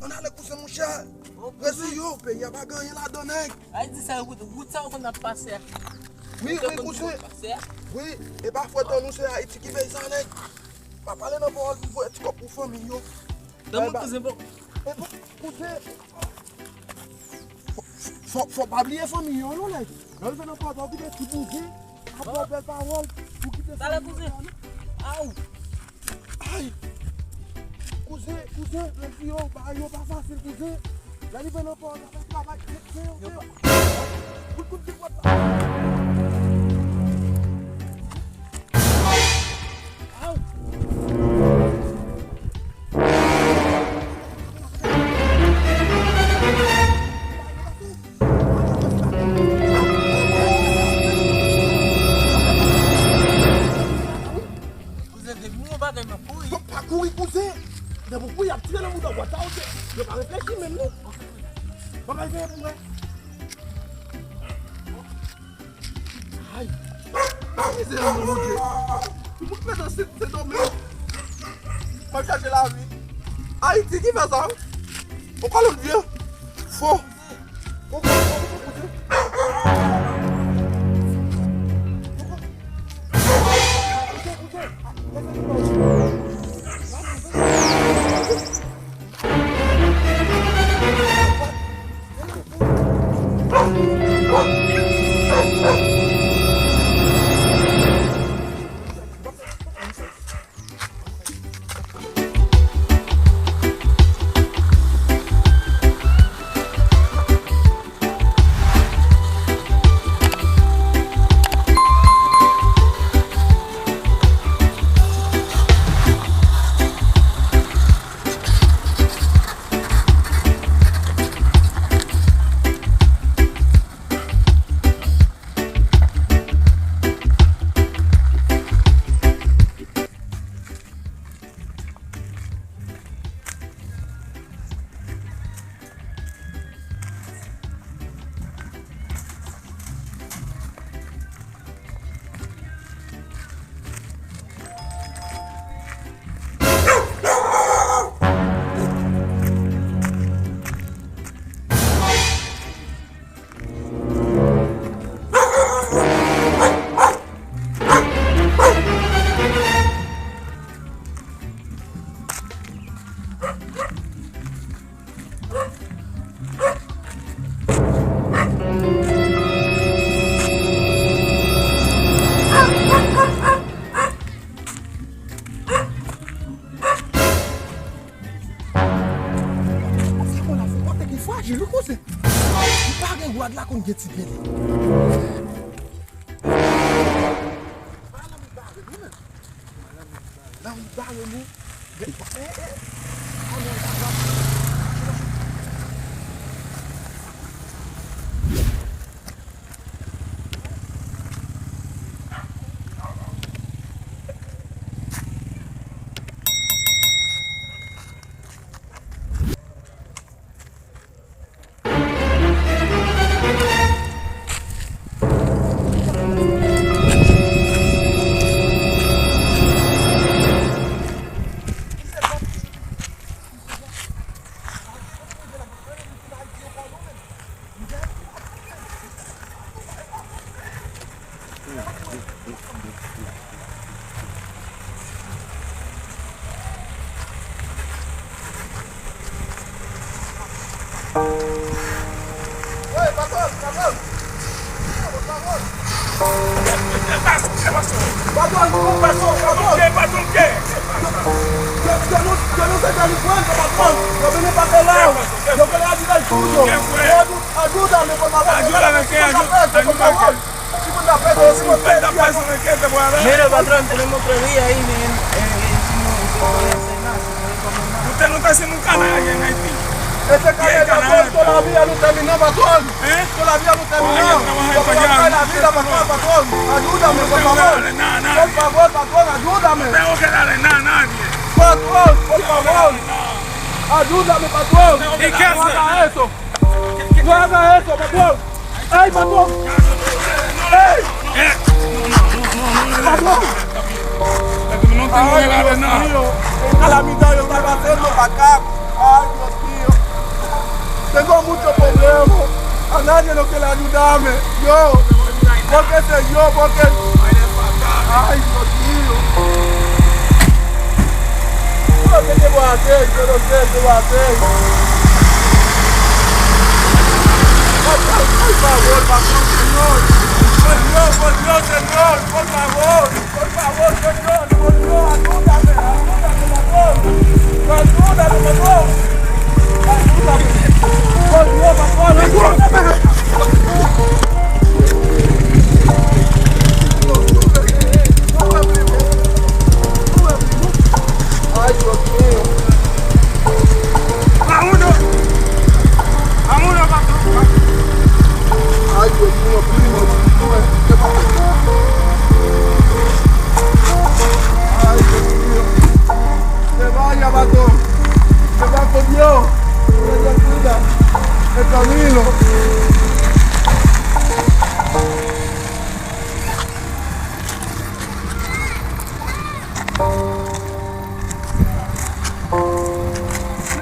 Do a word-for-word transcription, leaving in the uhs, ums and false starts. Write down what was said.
Ann ale, kouzen, monchè. Resi yo, peyi a pa gen anyen ladan, nèg. Ay, di sa, wout, wout sa ou konn ap pase a. Wi, wi, kouzen. Wi, e pa fòt an nou, se Ayiti ki fè sa, nèg. Pa pale nan pawòl pou voye ti kòb pou fanmi yo. Nan moun kouzen bon. E bon, kouzen. Fò, fò, fò pa bliye fanmi yo, non, nèg. Lè w rive nan pòt, w kite ti bouzen, ap ba w bèl pawòl, ou kite fanmi yo. Talè, kouzen. Aw! Ay! Kouzen, kouzen, lè di yo, bagay yo pa fasil, kouzen. Lè rive nan pòt, w ap travay, se, se yo, se yo. Kout, kout, kout, kout. Kouzen, depi m wè yon bagay, m ap kouri. Bon, pa kouri, kouzen. Depi w kouri, y ap tire nan bouda w, bwat la, yo pa reflechi menm, non. Bon, bay veye pou mwen. Ay, mizè, non, Bondye. Moun mete se, se domèn. Mwen chache lavi. Ayiti ki fè sa. Ou pa lòt vye. Fo. Fo, fo, fo, fo, fo, fo. Sa konn ap fè kote ki frajil, wi, kouzen. Li pa gen rad la konn gen ti gele. Nan ri bare nou. Patwon, patwon, patwon. Yo, yo, nou, yo, nou se delinquente, patwon. Yo vini pa pela. Yo vini a di la, yo. Ayúdame, por favor. Ayúdame, que ayúdame, por favor. Mira, patrón, tenemos otro día ahí, men. Eh, eh, si no, si no voy a hacer nada, si no voy a comer nada. Usted no está haciendo un carajo allá en Haití. Ese carajo, patrón, todavía no terminó, patrón. ¿Eh? Todavía no terminó. Yo voy a traer la vida para acá, patrón. Ayúdame, por favor. Por favor, patrón, ayúdame. No tengo que darle nada a nadie. Patrón, por favor. Ayúdame, patrón. ¿Y qué hace? No haga eso. No haga eso, patrón. Ay, patrón. Ey! Patrón. Ay, Dios mío. Esta es la mitad de lo que está haciendo, macabro. Ay, Dios mío. Yo no que la ayúdame. Yo, porque se yo, porque. Ay, Dios mío. Yo que te voy a hacer, yo no sé qué voy a hacer. Por favor, por favor, Señor. Por Dios, por Dios, Señor, por favor. Por favor, Señor, por Dios, ayúdame, ayúdame, patrón. Ayúdame, patrón. Ayúdame. Por Dios, patrón, ayúdame. Ay, Dios mío. Vámonos. Vámonos, patrón. Ay, Dios mío, primo. Ay, Dios mío. Se vaya, patrón. Se va con Dios. Que Dios cuida el camino.